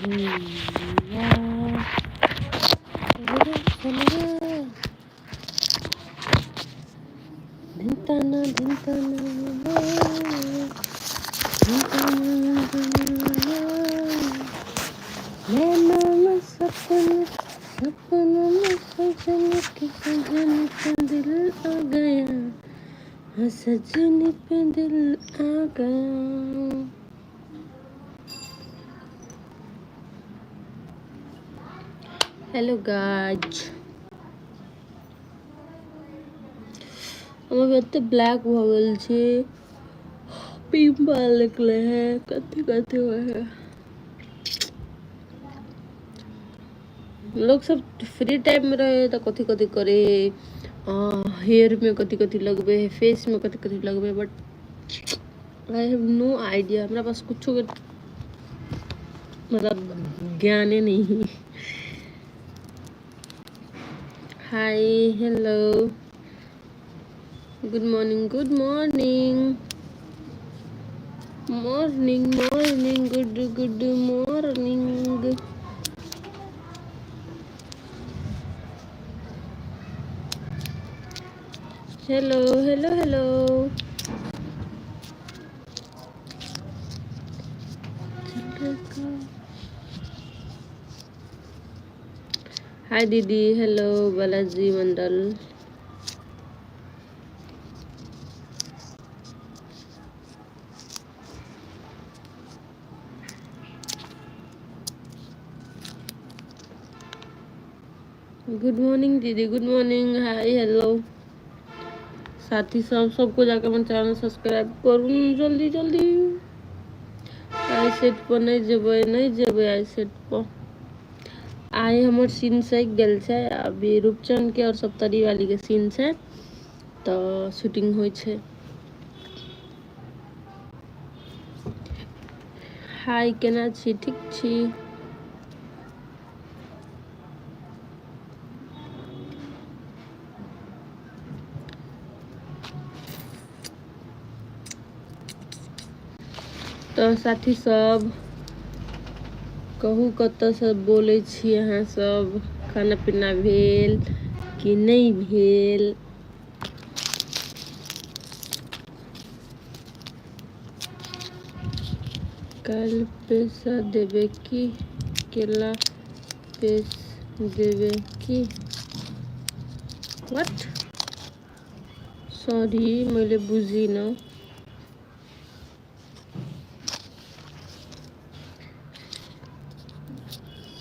कांवरिया, चल रे चल रे, धिनताना धिनताना धिनताना धिनताना, नैना में सपना, सपनों में सजन के सजन पे दिल आ गया, हाँ सजन पे दिल आ गया। हेलो गाइज, हम अभी एते ब्लैक भऽ गेल छी, पिम्पल निकले है, कथी कथी होइ है। लोग सब फ्री टाइम में रहे तो कथी कथी करे, हेयर में कथी कथी लगबे है, फेस में कथी कथी लगबे, but I have no idea. हमरा पास कुछो के मतलब ज्ञाने नहीं है। Hi hello, good morning, good morning, morning morning, good good morning. Hello hello hello. Hi दीदी, हेलो बालाजी मंडल। गुड मॉर्निंग दीदी, गुड मॉर्निंग, हाय हेलो। साथी सब, सबको जाकर अपन चैनल सब्सक्राइब करू जल्दी जल्दी। आइ सेट पर नहीं जेबै, नहीं जेबै आइ सेट पर। आइ हमर सीन सकि गेल छै, अभी रूपचंद के और सप्तरी वाली के सीन छै, तो शूटिंग होइ छै। हाय केना छी, ठीक छी? तो साथी सब कहू कतऽसँ बोलै छी अहाँ सब, खाना पीना भेल कि नहि भेल? काल्हि पैसा देबै की केला पेश देबै की? What, sorry मैले बुझिनँ।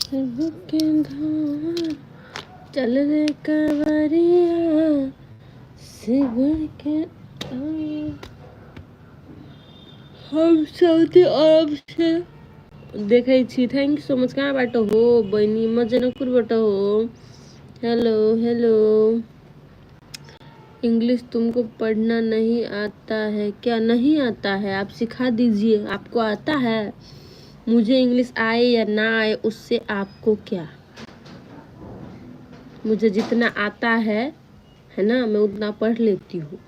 सबके धाम चल रे कांवरिया, शिव के धाम। हम सऊदी अरब से देखै छी। Thank you so much. कहाँबाट हो बहिनी? म जनकपुरबाट हो। हेलो हेलो, इंग्लिश तुमको पढ़ना नहीं आता है क्या? नहीं आता है, आप सिखा दीजिए। आपको आता है? मुझे इंग्लिश आए या ना आए उससे आपको क्या? मुझे जितना आता है, है ना, मैं उतना पढ़ लेती हूँ।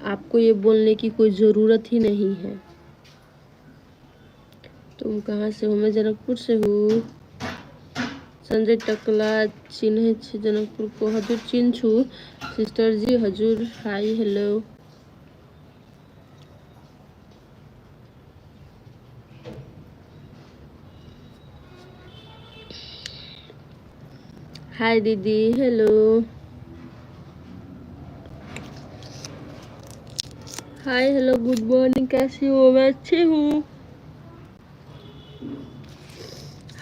आपको ये बोलने की कोई ज़रूरत ही नहीं है। तुम कहाँ से हो? मैं जनकपुर से हूँ। संजय टकला चिन्है छी जनकपुर को? हजुर चिन्छु सिस्टर जी, हजुर। हाई हेलो, हाई दीदी, hello, hi hello, good morning, कैसी हो? मैं अच्छी हूँ।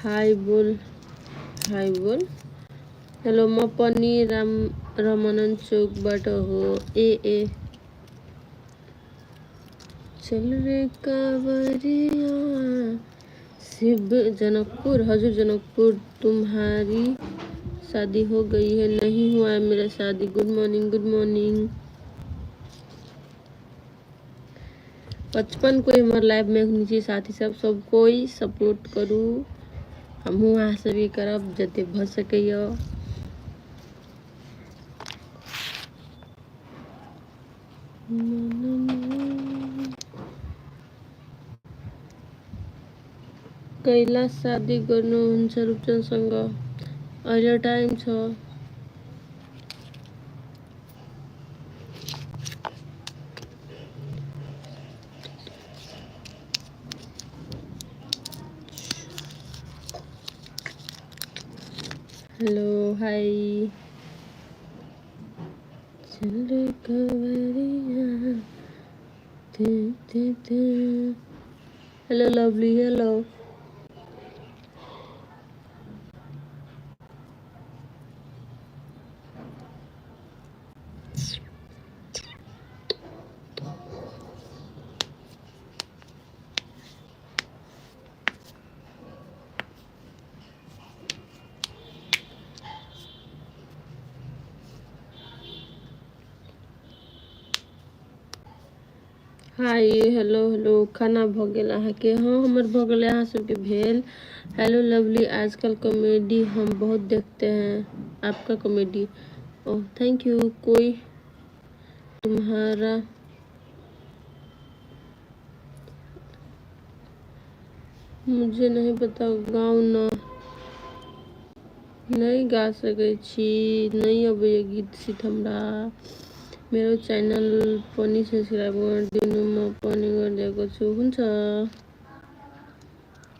हाय बोल, हाय बोल। हेलो, म पनि राम रमनन चौकबाट हो। ए ए, चल रे कांवरिया, शिव जनकपुर। हजुर जनकपुर। तुम्हारी शादी हो गई है? नहीं हुआ है मेरा शादी। Good morning, good morning. 55 कोई हमारे लाइव में एखन छी साथी सब, सब कोई सपोर्ट करू, हमहूँ अहाँ सब भी करब जते भऽ सकैया। कहिला शादी गर्नुहुन्छ रूपचन्दसँग? अहिले टाइम छ। हेलो हाय, चल कवरिया। Hello lovely, hello. Hi hello hello, खाना भऽ गेल अहाँके? हाँ, हमर भऽ गेल, अहाँ सबके भेल? हेलो लवली, आजकल कॉमेडी हम बहुत देखते हैं आपका कॉमेडी। Oh thank you. कोई तुम्हारा मुझे नहीं पता, गाँव न नहीं गा सकै छी, नहीं अबैया गीत सीत हमरा। मेरो च्यानल पनि सब्सक्राइब गरिदिनु, म पनि गरिदिएको छु। हुन्छ।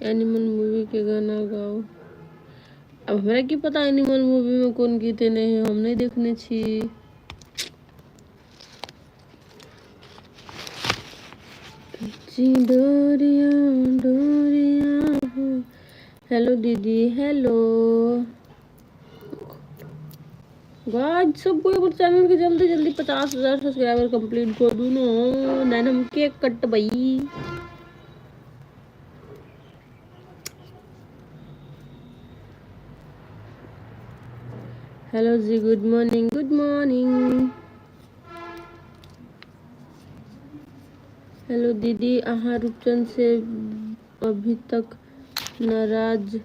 एनिमल मूवी के गाना गाओ। अब हमरा की पता एनिमल मूवी में कोन गीत नहीं, हम नहीं देखने छी। डोरिया डोरिया। हेलो दीदी, हेलो गाइस, सबको एक चैनल के जल्दी जल्दी 50,000 सब्सक्राइबर कंप्लीट कर दू नो, then हम cake कटबई। Hello ji, good morning, good morning. Hello दीदी, अहाँ रूपचंद से अभी तक नाराज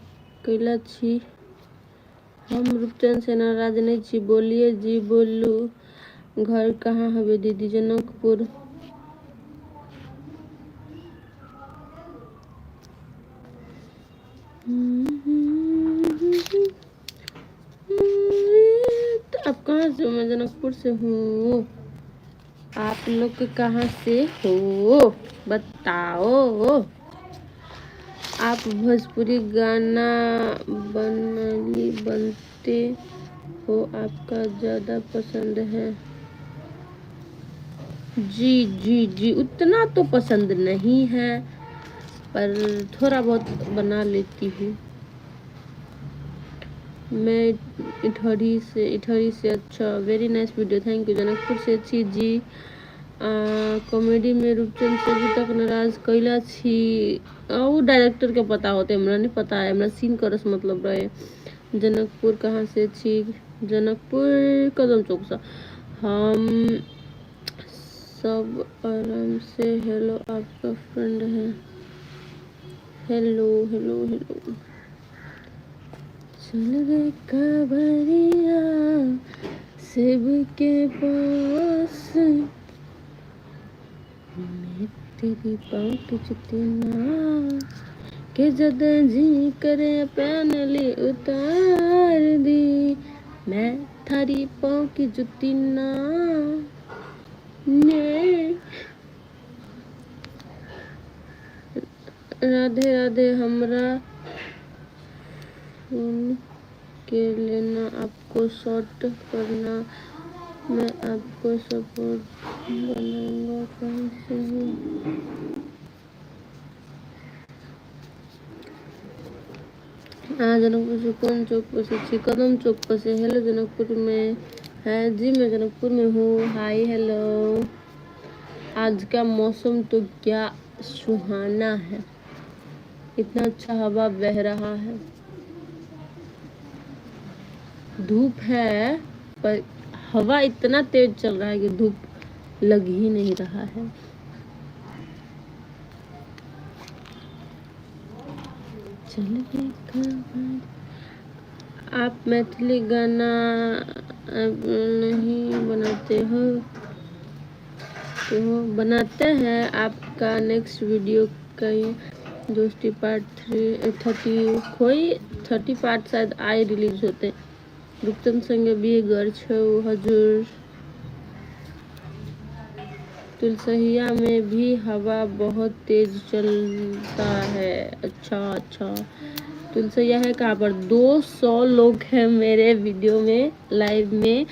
कैला छी? हम रूपचंद से नाराज नहीं छी। बोलिए जी, बोलू। घर कहाँ हवे दीदी? जनकपुर। तो आप कहाँ से हो? मैं जनकपुर से हूँ। आप लोग कहाँ से हो बताओ। आप भोजपुरी गाना बनली बनते हो, आपका ज़्यादा पसंद है? जी जी जी, उतना तो पसंद नहीं है, पर थोड़ा बहुत बना लेती हूँ। मैं इटहरी से। इटहरी से, अच्छा, very nice video, thank you. Janakpur से छी जी। कॉमेडी में रूपचंद से अभी तक नाराज कैला छी? ओ डायरेक्टर के पता होते, हमरा नहीं पता है, हमरा सीन करस मतलब रहे। जनकपुर कहाँ से छी? जनकपुर कदम चौक से। हम सब आराम से। हेलो, आपका फ्रेंड है। Hello hello hello. चल रे कांवरिया शिव के पास, मैं तेरी पाँव की जुत्ती ना के जद जी करे पहन ली उतार दी, मैं थारी पाँव की जुत्ती ना ने। राधे राधे। हमरा फोन के लेना, आपको शॉर्ट करना, मैं आपको सपोर्ट बनाऊंगा। कहाँ से हो? अहाँ जनकपुर से कोन चौक पर से छी? कदम चौक पर से। हेलो, जनकपुर में है जी? मैं जनकपुर में हूँ। Hi hello. आज का मौसम तो क्या सुहाना है, इतना अच्छा हवा बह रहा है। धूप है पर हवा इतना तेज चल रहा है कि धूप लग ही नहीं रहा है। चल आप मैथिली गाना नहीं बनाते हो? तो बनाते हैं। आपका नेक्स्ट वीडियो कहीं? दोस्ती पार्ट 3 30 खोइ, 30 पार्ट सायद आइ रिलिज होतै। रूपचन्दसँग बिहे गर्छौ हजुर? तुलसहिया में भी हवा बहुत तेज चलता है। अच्छा, तुलसैया है कहाँ पर? 200 लोग हैं मेरे वीडियो में, लाइव में।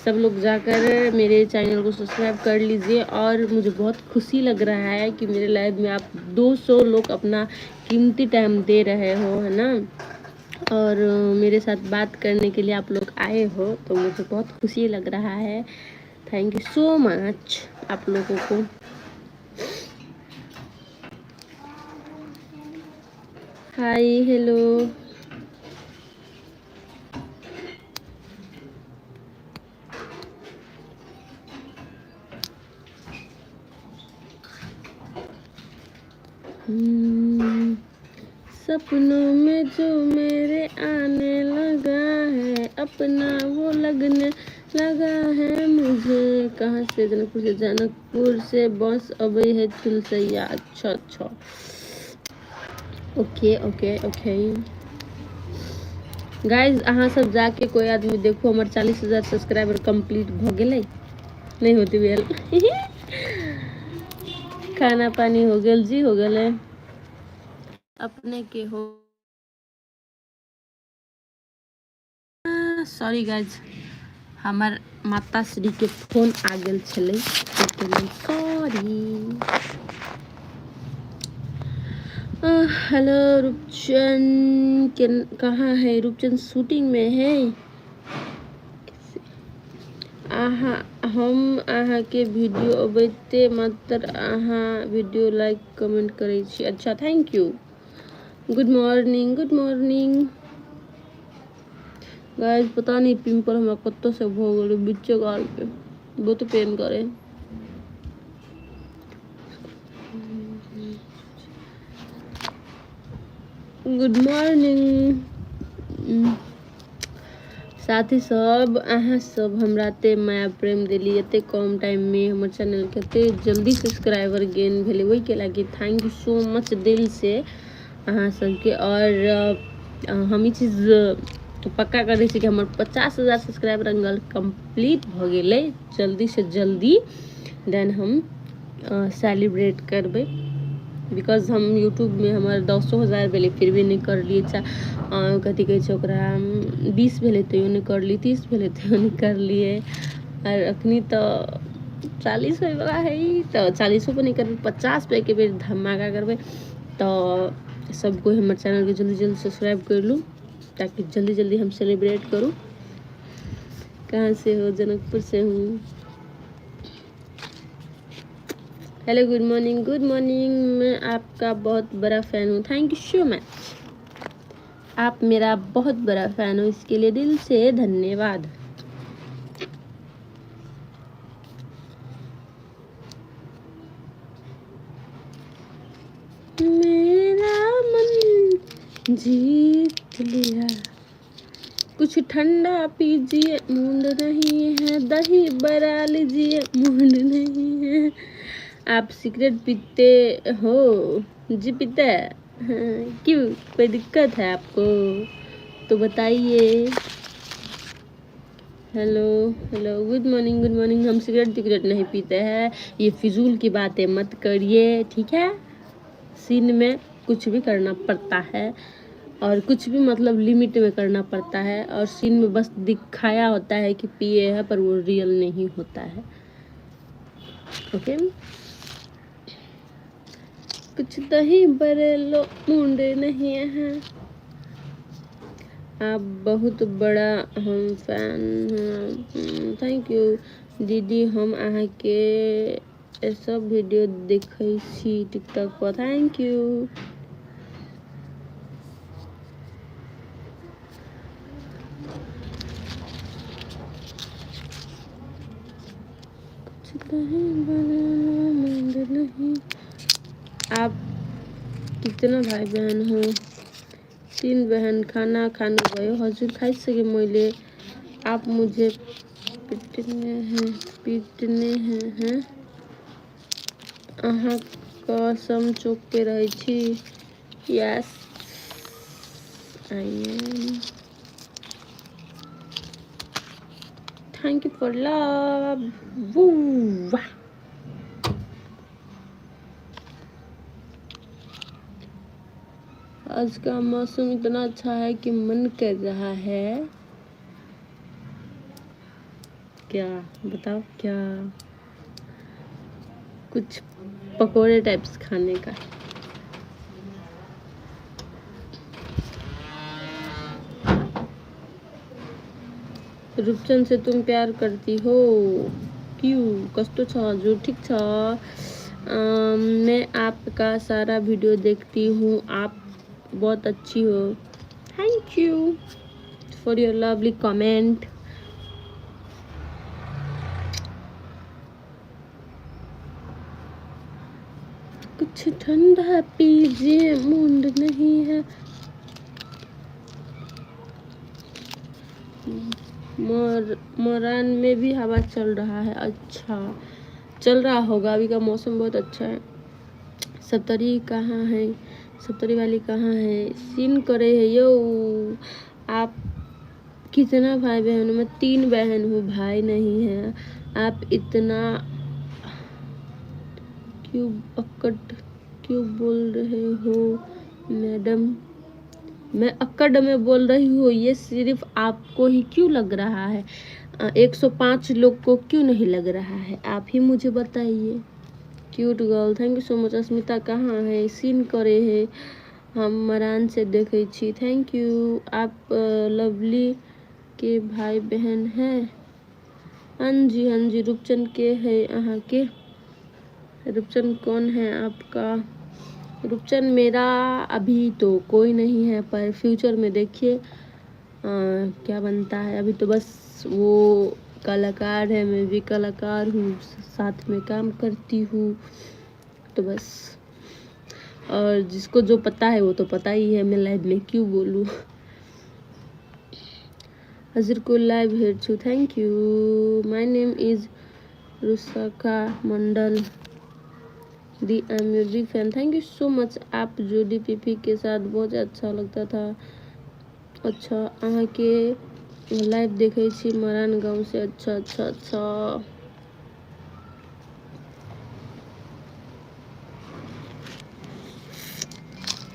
सब लोग जाकर मेरे चैनल को सब्सक्राइब कर लीजिए और मुझे बहुत खुशी लग रहा है कि मेरे लाइव में आप 200 लोग अपना कीमती टाइम दे रहे हो, है ना? और मेरे साथ बात करने के लिए आप लोग आए हो, तो मुझे बहुत खुशी लग रहा है। Thank you so much आप लोगों को। हाय, हेलो। सपनों में जो मेरे आने लगा है, अपना वो लगने लगा है मुझे। कहाँ से? जनकपुर से। जनकपुर से बस अबै है तुलसैया। अच्छा, ओके ओके ओके गाइज, अहाँ सब जाके कोई आदमी देखू, हमर 40,000 सब्सक्राइबर कम्प्लीट भऽ गेलै। नहि होती भेल। खाना पानी हो गेल जी? हो गेलै। अपने के हो? सॉरी गाइज, हमर माता श्री के फोन आ गेल छलै, ओहिके लेल सॉरी। हेलो, रूपचंद के कहाँ है? रूपचंद शूटिंग में है। अहाँ, हम अहाँके वीडियो अबैते मात्र अहाँ वीडियो लाइक कमेंट करै छी। अच्छा, thank you. Good morning, good morning guys. पता नहीं पिंपल हमरा कतऽ से भऽ गेलै बीचे गाल पे, बहुत पेन करे। गुड मॉर्निंग साथी सब। अहाँ सब हमरा एते माया प्रेम देली, एते कम टाइममे हमर चैनलके एते जल्दी सब्सक्राइबर गेन भेलै, ओहिके लागि thank you so much दिल से अहाँ सबके। और हम ई चीज पक्का करै छी कि हमर 50,000 सब्सक्राइबर अगर कम्प्लीट भऽ गेलै जल्दीसँ जल्दी, देन हम सेलिब्रेट करबै, because हम यूट्यूबमे हमर 10,000 भेलै, फिर भी नहि करलियै। कथी कहै छै ओकरा, 20 भेलै तैयो नहि करलियै, 30 भेलै तैयो नहि करलियै, आर अखनी तऽ 40 होइवला है, तऽ 40 पर नहि करबै, 50 पे एके बेर धमाका करबै। तऽ सब कोइ हमर चैनलके जल्दी जल्दी सब्सक्राइब कर लू, ताकि जल्दी जल्दी हम सेलिब्रेट करूँ। कहाँ से हो? जनकपुर से हूँ। Hello, good morning, good morning. मैं आपका बहुत बड़ा फ़ैन हूँ। Thank you so much. आप मेरा बहुत बड़ा फ़ैन हो, इसके लिए दिल से धन्यवाद। मेरा मन जीत लिया। कुछ ठंडा पीजिए, मूड नहीं है। दही बड़ा लीजिए, मूड नहीं है। आप सिगरेट पीते हो? जी, पीते हैं। हाँ, क्यों, कोई दिक्कत है आपको तो बताइए। Hello hello, good morning, good morning. हम सिगरेट टिगरेट नहीं पीते हैं। ये फिजूल की बातें मत करिए, ठीक है? सीन में कुछ भी करना पड़ता है और कुछ भी मतलब लिमिट में करना पड़ता है और सीन में बस दिखाया होता है कि पिए है, पर वो रियल नहीं होता है। ओके, कुछ दही बड़े लो, मूड नहीं है। आप बहुत बड़ा हम फैन हैं। Thank you दीदी। हम अहाँके सब वीडियो देखै छी टिकटॉक पर। Thank you. कुछ दही बड़े लो, मूड नहीं। आप कितना भाइ बहन हो? तीन बहन। खाना खानुभयो हजुर? खाइसकेँ मैले। आप मुझे पिटने हैं, पिटने हैं हैं? अहाँ कसम चौक पे रहै छी? Yes, I am. Thank you for love. Woo. आज का मौसम इतना अच्छा है कि मन कर रहा है, क्या बताओ, क्या कुछ पकोड़े टाइप्स खाने का। रूपचंद से तुम प्यार करती हो क्यों? कस्तो छ हजुर? ठीक छ। मैं आपका सारा वीडियो देखती हूँ, आप बहुत अच्छी हो। Thank you for your lovely comment. कुछ ठंडा पीजिए, मूड नहीं है। मोरान में भी हवा चल रहा है। अच्छा चल रहा होगा, अभी का मौसम बहुत अच्छा है। सप्तरी कहाँ है? सप्तरी वाली कहाँ है? सीन करे है यो। आप कितना भाई बहन हो? मैं 3 बहन हूँ, भाई नहीं है। आप इतना क्यों अक्कड़ क्यों बोल रहे हो मैडम? मैं अक्कड़ में बोल रही हूँ, ये सिर्फ आपको ही क्यों लग रहा है? 105 लोग को क्यों नहीं लग रहा है? आप ही मुझे बताइए। Cute girl, thank you so much. Asmita कहाँ है? सीन करे है, हम मरान से देखे छी। Thank you. आप लवली के भाई बहन हैं? हाँ जी, हाँ जी। रूपचंद के है अहाँ के? रूपचंद कौन है आपका? रूपचंद मेरा अभी तो कोई नहीं है, पर फ्यूचर में देखिए क्या बनता है। अभी तो बस वो कलाकार है, मैं भी कलाकार हूँ, साथ में काम करती हूँ, तो बस। और जिसको जो पता है वो तो पता ही है, मैं लाइव में क्यों बोलूँ। हजुरको लाइभ हेर्छु, thank you. My name is Rusakha Mandal the, I am your big fan. Thank you so much. आप जोडी पीपी के साथ बहुत अच्छा लगता था। अच्छा, अहाँ के लाइव देखै छी मरान गाँव से। अच्छा अच्छा अच्छा।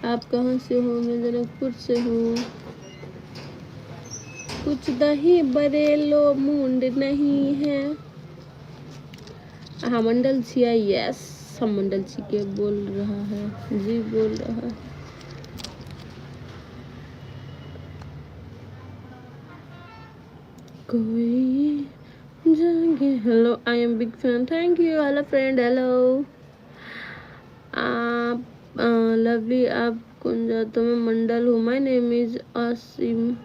आप कहाँ से हो? मैं जनकपुर से हूँ। कुछ दही बरेलो मुंड नहीं है। हाँ मंडल छिया? यस, हम मंडल छी के बोल रहा है जी, बोल रहा है। कोई जागे। Hello, I am big fan. Thank you. Hello friend, hello. आप लवली, आप कौन जाते? मैं मंडल हूँ। My name is Asim.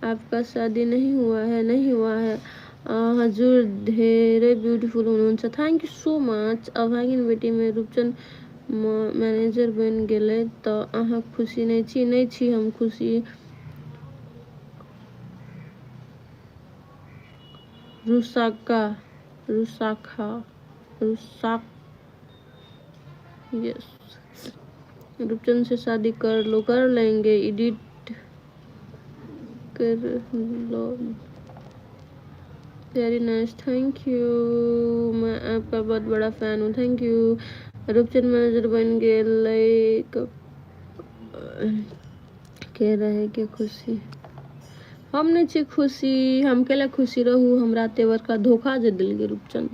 आपका शादी नहीं हुआ है? नहीं हुआ है। हजुर धेरै ब्युटिफुल हुनुहुन्छ। Thank you so much. अभागिन बेटी में रूपचंद मैनेजर बनि गेलै तऽ अहाँ खुशी नहि छी? नहि छी हम खुशी। रुसाका, रुसाखा, रुसाक, यस। रूपचंद से शादी कर लो। कर लेंगे, एडिट कर लो। Very nice, thank you. मैं आपका बहुत बड़ा फैन हूँ। Thank you. Roopchand manager बन गए के रहे के खुशी? हम नहीं छी खुशी। हम केला खुशी रहू? हमरा एते बड़का धोखा जे देलकै रूपचंद।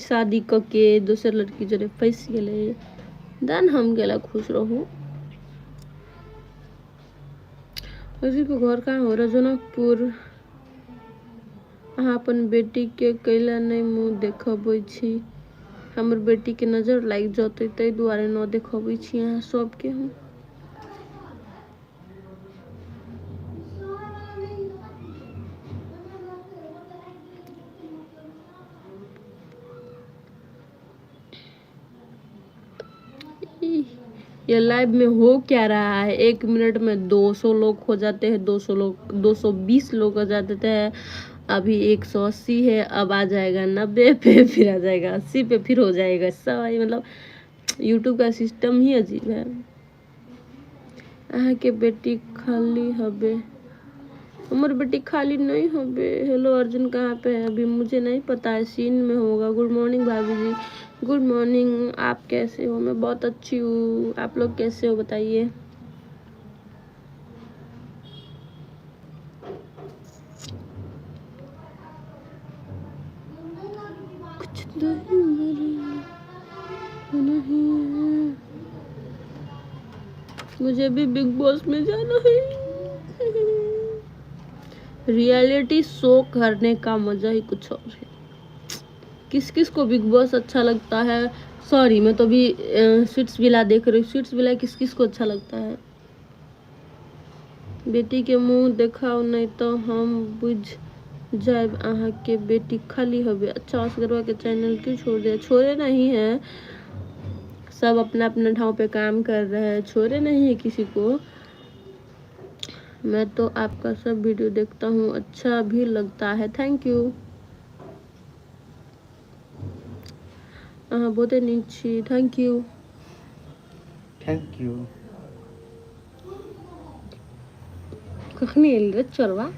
शादी क के दोसर लड़की जोरे फंसि गेलै, देन हम केला खुश रहू? को घर कहाँ हो? जनकपुर। अहाँ अपन बेटी के कैला नहि मुँह देखबै छी? हमर बेटी के नजर लागि जतै, ताहि दुआरे न देखबै छी अहाँ सबके हम। ये लाइव में हो क्या रहा है? 1 मिनट में 200 लोग हो जाते हैं, 200 लोग, 220 लोग हो जाते हैं। अभी 180 है, अब आ जाएगा 90 पे, फिर आ जाएगा 80 पे, फिर हो जाएगा 100। मतलब यूट्यूब का सिस्टम ही अजीब है। अहाँ के बेटी खाली हबे? हमर बेटी खाली नहीं हबे। हेलो अर्जुन कहाँ पे है अभी? मुझे नहीं पता है, सीन में होगा। गुड मॉर्निंग भाभी जी, गुड मॉर्निंग। आप कैसे हो? मैं बहुत अच्छी हूँ, आप लोग कैसे हो बताइए। कुछ नहीं नहीं, मुझे भी बिग बॉस में जाना है। रियलिटी शो करने का मजा ही कुछ और है। किस किस को बिग बॉस अच्छा लगता है? सॉरी, मैं तो अभी स्वीट्स विला देख रही हूँ। स्वीट्स विला किस किस को अच्छा लगता है? बेटी के मुंह देखाओ नहीं तो हम बुझ जाए अहाँ के बेटी खाली हवे। अच्छा, असगरवा के चैनल क्यों छोड़ दिया? छोड़े नहीं है, सब अपना अपना ठाव पे काम कर रहे हैं, छोड़े नहीं है किसी को। मैं तो आपका सब वीडियो देखता हूँ, अच्छा भी लगता है, thank you. अहाँ बहुते नीक छी, thank you. Thank you. कखनी एल रे चोरवा?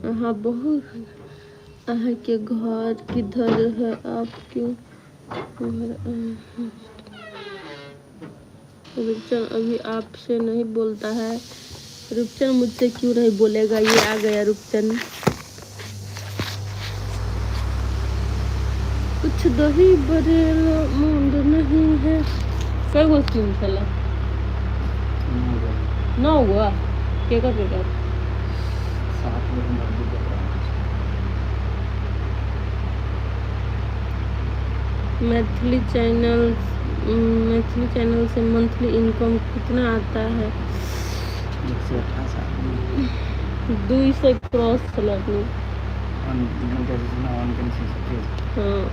अहाँ बहुत, अहाँ के घर किधर है? आप क्यों घर? रूपचंद अभी आपसे नहीं बोलता है। रूपचंद मुझसे क्यों नहीं बोलेगा? ये आ गया रूपचंद। कुछ दही बरेलो मूंद नहीं है। कई गो सीन छला? नौ गो। केकर केकर? 7 लोग मर गए। मैथिली चैनल, मैथिली चैनल से मंथली इनकम कितना आता है? 188। 200 क्रॉस छल। हाँ।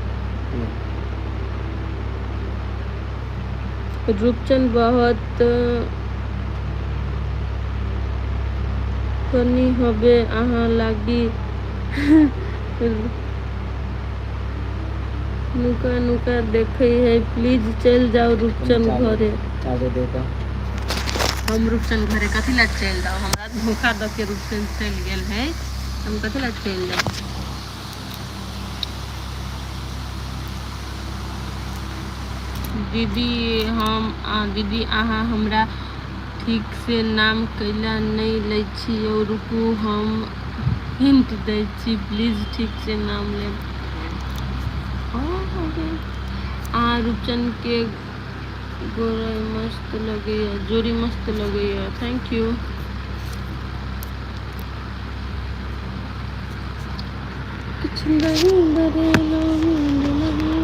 रूपचंद बहुत फनी हबे, अहाँ लागी नुका नुका देखे है। प्लीज चल जाओ रूपचंद घरे। हम रूपचंद घरे कथी ला चलि जाओ? हमरा धोखा दऽ के रूपचंद चलि गेल है, हम कथी ला चलि जाओ? दीदी हम दीदी अहाँ हमरा ठीक से नाम कैला नहि लै छी यौ? रुकू, हम हिंट दै छी, प्लीज ठीक से नाम लेब। अहाँ रूपचंद के गोरई मस्त लगैया, जोड़ी मस्त लगैया, thank you. कुछ नहीं बरेलो नहीं।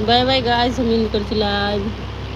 बाय बाय गाइस, हम इन कर लाइव।